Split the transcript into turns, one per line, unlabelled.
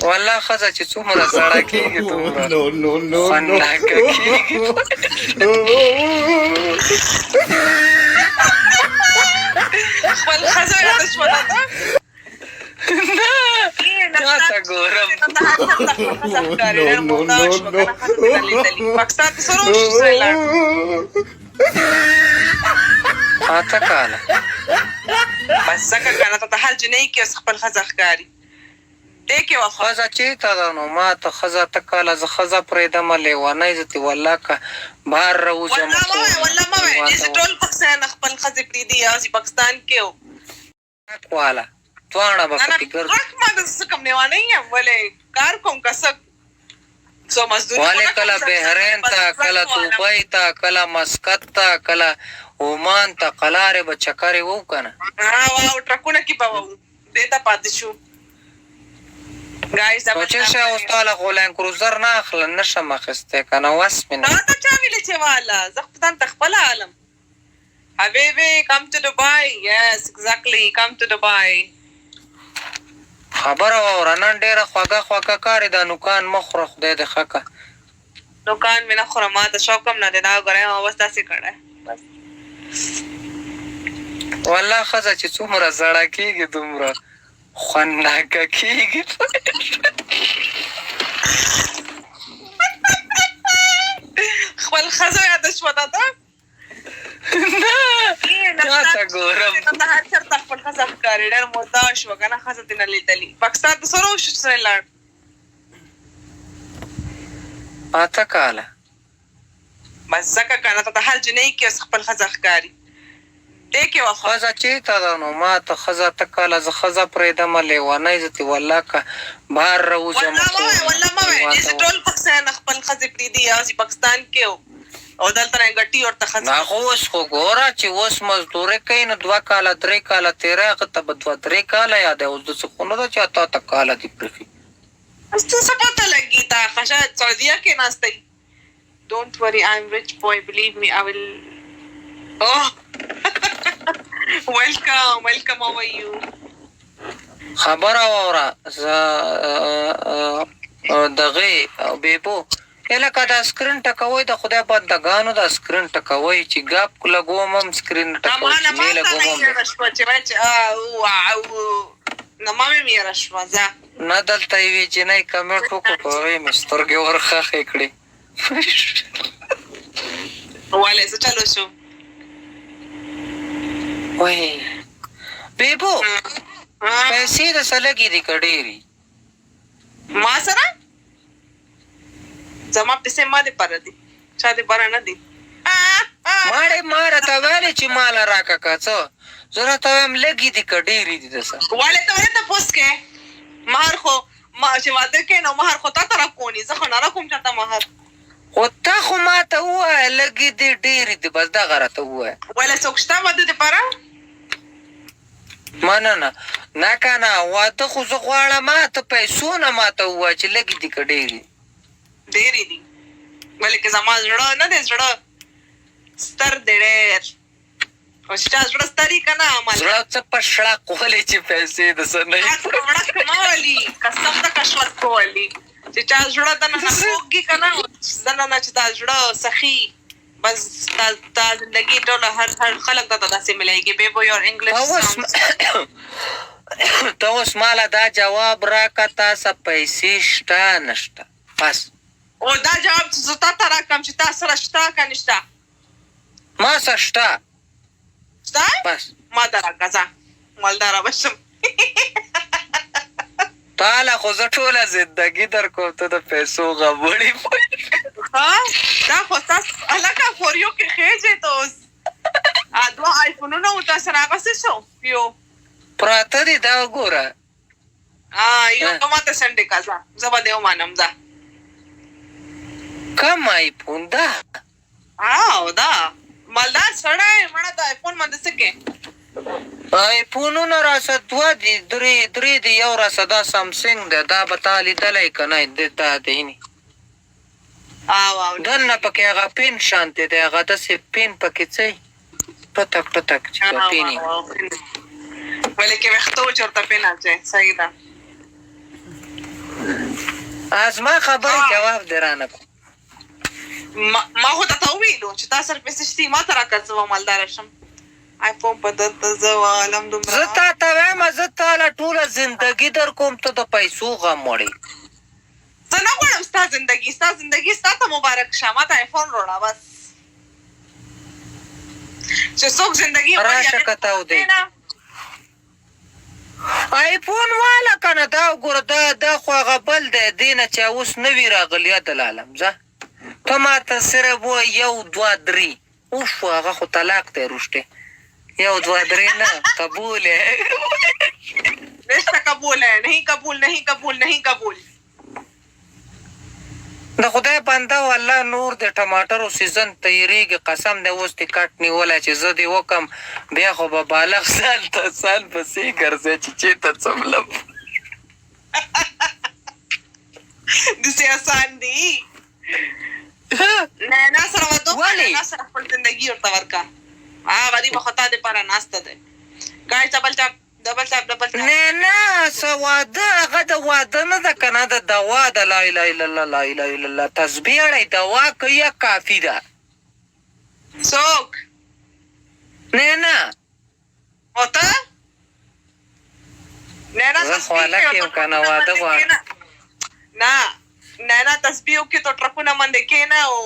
والله ښځه چې څومره زړه کېږي دومره
No, no, no, no.
خوندناکه کېږي.
خپل ښځه یاده شوه تا ته؟
نه، تا ته ګورم.
No, no, no, no.
پاکستان ته سره وشو چې لاړ.
8 کاله.
بس ځکه که نه، ته هر جنۍ کې اوس خپل ښځه ښکاري، دې کې وخه.
ښځه چېرته ده نو؟ ما ته ښځه 8 کاله، زه ښځه پرېږدمه لېونی زه ترې والله که بهر راوځم.
والله مه وایه، والله مه وایه. دې ټول پاکستان خپل ښځې پرېږدي، یوازې پاکستان کې و.
والا دواړه به
نه نه.
پکې ګرځو.
ټرک ما د څه کوم لیونی یم؟ ولې کار کوم که څه؟ څو مزدوري خو
ولې
نه کوم.
کله بحرین ته، کله دوبۍ ته، کله مسقط ته، کله عمان ته، قلارې به چکرې وو که نه؟
ها واو، ټرکونه کې به وو، دې ته پاتې شو ګایز. دا
نو چې شه، اوس تاله خو لینډ کروزر نه اخله، نه شم اخیستی که نه، وس مې نه.
تا ته چا ویلي چې واله؟ زه خو ځان ته خپله عالم. حبيبي، come to Dubai. Yes, exactly, come to Dubai.
خبره واوره، نن ډېره خوږه خوږه کارې دا نوکان مه خوره، خدای دې ښه که.
نوکان مې نه خورم، ما ته شوق هم نه دی. دا وګوره، ما بس داسې کړی بس.
والله ښځه چې څومره زړه کېږي دومره خوندناکه کېږي.
خپل ښځه یاده شوه تا ته؟
نه، تا ته ګورم.
ته هر چېرته خپل ښځه ښکاري. ډېر موده شوه که نه، ښځه دې نه لیدلې. پاکستان ته سره وشو چې سره لاړ.
8 کاله.
بس ځکه که نه، ته هر جنۍ کې اوس خپل ښځه ښکاري، دې کې وخه.
ښځه چېرته ده نو؟ ما ته ښځه 8 کاله، زه ښځه پرېږدمه لېونی زه ترې والله که بهر راوځم.
والله مه وایه، والله مه وایه. دې ټول پاکستان خپل ښځې پرېږدي، یوازې پاکستان کې او دلته نه ګټي ورته ښځې.
نه، خو اوس خو ګوره چې اوس مزدوري کوي نو 2 کاله 3 کاله تېری، هغه ته به 2-3 کاله یادوي. اوس داسې خو نه ده چې اته اته کاله دې پرېښي.
اوس ته څه پته لګي؟ تا ښه شاید سعودیه کې ناست یې. Don't worry, I'm rich boy. Believe me, I will. Oh, welcome, welcome. How are you?
خبره واوره، زه دغې بیبو لکه دا سکرین ټکوئ، د خدای بندګانو دا سکرین ټکوئ، چې ګپ لګوم هم سکرین ټکوئ، چې نه لګوم هم.
شوه چې چې او نه ما مې میره شوه ځه.
نه، دلته یوې جینۍ کمنټ وکړو، په هغې مې سترګې ورخښې کړې.
ولې، څه چلو شو؟
وای بیبو، پیسې د څه لږې دي که ډېرې؟
ما سره زما پیسې ما دې پره دي، چا دې پره نه دي.
ماړې ما راته ویلې چې ماله راکه که څه؟ زه راته وایم لږې دي که ډېرې دي د څه؟
ولې ته ولې تپوس کې؟ مهر خو ما چې واده کې نو مهر خو تا ته راکونی، زه خو نه راکوم چاته مهر.
خو ته خو ما ته ووایه لږې دي ډېرې دي، بس دغه راته ووایه.
ولې، څوک شته واده دپاره؟
مننه. نه که نه، واده خو زه غواړم، ته پیسو نه ما ته ووایه چې لږې دي که ډېرې؟
ډېرې دي. ولې که زما زړه نه دی، زړه ستر دی ډېر، او چې چا زړه ستر که نه عمل
زړه څه په شړق ولې چې پیسې د څه نه؟
وړک مه ولي، قسم ده که شړق ولي. چې چا زړه دننه خوږي که نه، دننه چې تا زړه سخي، بس تا تا زندگی ټوله هر خلک ته داسې ملایږي. بیبو، your English.
ته اوس ماله دا جواب راکه، تا څه پیسې شته نشته؟ بس.
او دا جواب چې زه تا ته راکړم چې تا سره شته که نشته؟
ما سره شته.
شته.
بس.
ما ته راکه، ځه مالداره به شم.
تاله خو زه ټوله زندګي در کوم، ته د پیسو غم وړي.
ها، دا خو تاسو هلکه for you کې خېژې. ته اوس دوه آیفونونه و تا سره، هغه څه شو یو؟
پراته دي، دا وګوره.
یو ما ته send کړه، ځه زه به دې ومنم، ځه.
کوم آیفون دا؟
او دا مالدار سړی مړه د آیفون باندې څه کې؟
آیفونونه راسه دوه دي، درې، درې دي. یو راسه دا سامسنګ دی، دا به تا لیدلی که نه؟ دا دی هینې.
او او.
دننه پکې هغه پین شانتې دی، هغه داسې پین پکې څه ټتک ټتک چې پینې.
ولې کې ویښتو چېرته پین اچوي، صحیح ده.
زما خبرې جواب دې رانه کړو.
ما خو درته وویلو چې تا سره پیسې شته ما ته راکړه، زه به مالداره شم. آیفون په درته زه والم دومره.
زه تا ته وایم، زه تاله ټوله زندګي در کوم، ته د پیسو غم وړې.
زه نه غواړم ستا زندګي، ستا زندګي ستا ته مبارک شه، ما ته آیفون روړه بس. چې څوک زندګي غواړي
راشه
هغې
که
ته
تاو دی.
نه.
آیفون واله که نه، دا وګوره، دا خو هغه بل دی، دې نه چې اوس نوي راغلي دلالم. ځه ته ما ته صرف ووایه یو دوه درې وشو، هغه خو طلاق دی روشتی. یو دوه درې نه قبول ہے.
نشته قبول ہے، نہیں قبول، نہیں قبول، نہیں قبول.
د خدای بنده والله نور د ټماټرو سیزن تیریږي، قسم دی اوس دې کټ نیولی چې زه دې وکم، بیا خو به بالغ ځان ته ځان پسې ګرځی چې چېرته څملم.
داسې اسان دي؟ نینا سره واده وکړه.
ولې؟
نینا سره خپل زندګي ورته ورکړه، هغه غریبه خو تا دپاره ناسته دی. ګایز ډبل ټاپ، ډبل ټاپ، ډبل ټاپ.
نه نه، څه واده، هغه د واده نه ده که نه، د دوا ده. لا اله الا الله، لا اله الا الله، تسبیح اړی دوا کوي، کافي ده.
څوک؟
نه نه.
او ته نینا
زه خو
تسبیح
هلک
کوي او
یم
ته
که نه،
ټرکونه
واده
باندې
غواړم.
کښېنه. نه، نینا تسبیح وکړي ته ټرکونه باندې کښېنه او